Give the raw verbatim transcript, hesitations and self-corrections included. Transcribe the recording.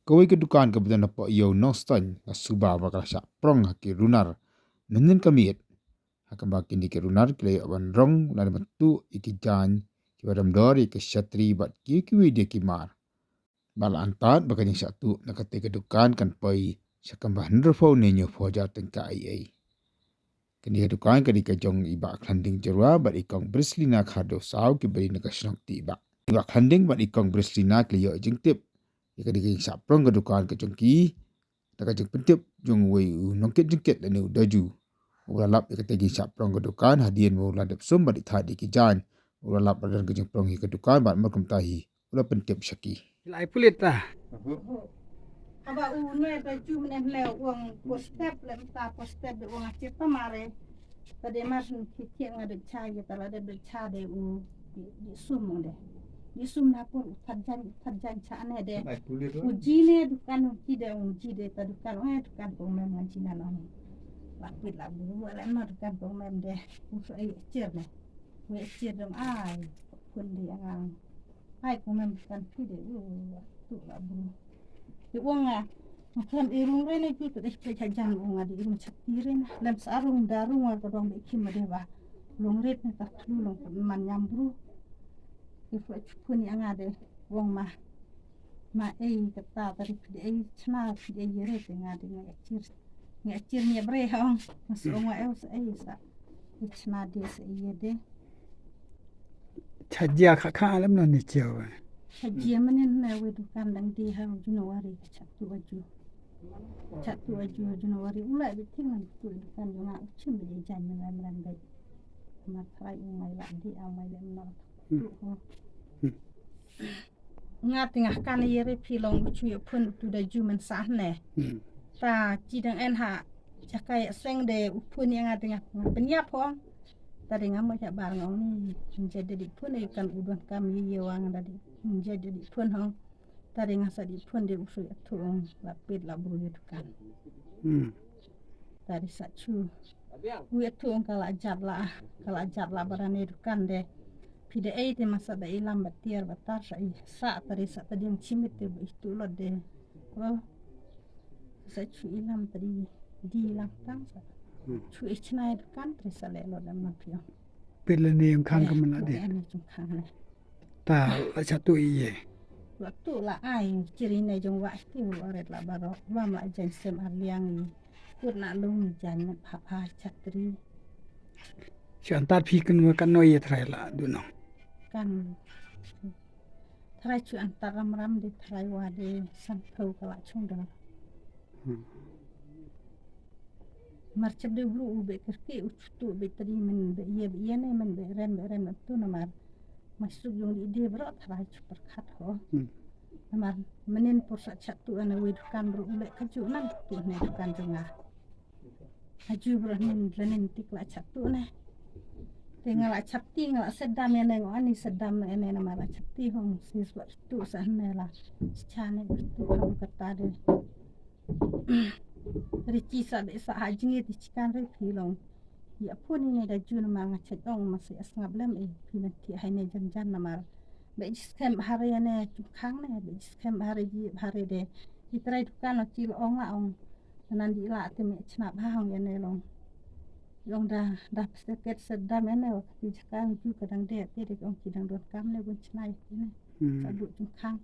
Kawei ka dukan kaba don hapoh ïew Nongstoiñ la suba ba ka la shah prong ha ki runar mynhynnin ka miet. Ha kaba kine ki runar ki la ïoh ban rong lane ban tuh ïa ki jaiñ kiba dam dor, ïa ki shatri bad kiwei kiwei de ki mar. Bad la antad ba ka jingshah tuh na katei ka dukan kan poi sha kaba hynriewphew ne hynñiewphew hajar tyngka eiei. Kane ka dukan ka dei ka jong i Bah Khlanding Jyrwa bad i Kong Brislina Khardew Saw kiba dei na ka shnong Tibak. I Bah Khlanding bad i Kong Brislina ki la ïoh jingtip ïa kane ka jingshah prong ka dukan ka jong ki da ka jingpyntip jong uwei u nongkit jingkit lane u daju uba la lap ïa kata ka jingshah prong ka dukan hadien ba u la dep sum bad ïa kata ki jaiñ. U la lap ba don ka jingprong ïa ka dukan bad mar kumta hi u la pyntip sha ki. Lai pulit ta. Haba u ne daju mynne u ong phew step, lem ta phew step de u ong a chip pa mare. Ta de mar sum ki ki nga de cha ïa ta la de de cha de u di, di sum u de. Di sum na por u thad jaiñ, u thad jaiñ cha ne de. U ji ne dukan u ji de, u ji de ta dukan, eh, dukan kong mem ngan ji na long. La pit la bu, la na dukan kong mem de. U so ai chir ne. U ai chir dong ai. Kun di angang. Ai, kong mem kan pi de, u, tu la bu. Di wong a, makan irung re ne ju tu deh pe jajan wong a di irung chati re na. Lem sa rung da rung a ka dong be kim de ba. Long ret ne ta tu long man nyam bru. Di fu chu pun yang a de wong ma. Ma ei kata tari pi de ei chna pi de ei re te nga de nga chir. Nga chir nga bre hong. Mas wong a eu sa ei sa. Ei chna de sa ei de. Chajia kha kha lem no ni chiaw. Chajia manin na we dukan dang di ha January ka chatu aju. Chatu aju January u la bi ting nang tu dukan jong nga u chim bi jan nang lam lam dai. Ma trai u mai la di a mai lem no. Tu ho. Nga ti nga kan ye re phi long u chu ye phun tu da ju man sah ne. Ta chi dang en ha cha kai seng de u phun ye nga ti nga pyn yap hong. Ta de nga mo cha bar nga ong ni jin je de di phun ye kan u don kam ye ye wang da di jin je de di phun hong. Ta de nga sa di phun de u su ye tu ong la pit la bru ye tu kan. Ta de sa chu. Wi atu ong ka la jat la, ka la jat la ba da ne dukan de. Pi de ei te masa da ilam ba tiar ba tar sa i sa tari sa ta diang chimit te ba itu lot de. Oh. Sa chu ilam tari di ilam tang sa. Chu i chna dukan tari sa le lot da ma pio. Pit la ne ong khang ka mana de. Ane chung khang ne. Ta la chatu i ye. Waktu la ai chiri ne jong wa ti wa ret la barok wa ma jan sem aliang i. Kut na lung jan ne pha pha chatri. Chu antar phi kan wa kan no ye thrai la du no. Kan thrai chu antar ram ram de thrai wa de san thau ka la chung da. Mar chap de bru u be kerki u chutu be tadi men be ye be ye ne men be rem be rem tu na mar. Masuk jong di de bro thrai chu perkhat ho. Na mar menin pur sa chatu ana we dukan bru u le kaju nan tu ne dukan jong nga. Aju bro nin lenin tik la chatu ne. Te nga la chati nga la sedam ya ne ngo ani sedam ne ne na mar la chati hong sis wa tu sa ne la. Cha ne tu hong kata de. Ri chi sa be sa ha jingit chi kan ri phi long. Ïa phun ine da jun ma nga chet ong ma si as ngap lem e phi men ti hai ne jan jan na mar. Be jis kem hari ne chu khang ne be jis kem hari ji hari de. I trai dukan o chi lo ong la ong. Nan di la te me chna ba hong ïa ne long. Long da da pseket sedam ene wa ti jaka ju ka dang de te de ong ki dang don kam ne bun chna ïa ki ne. Sa du chu khang.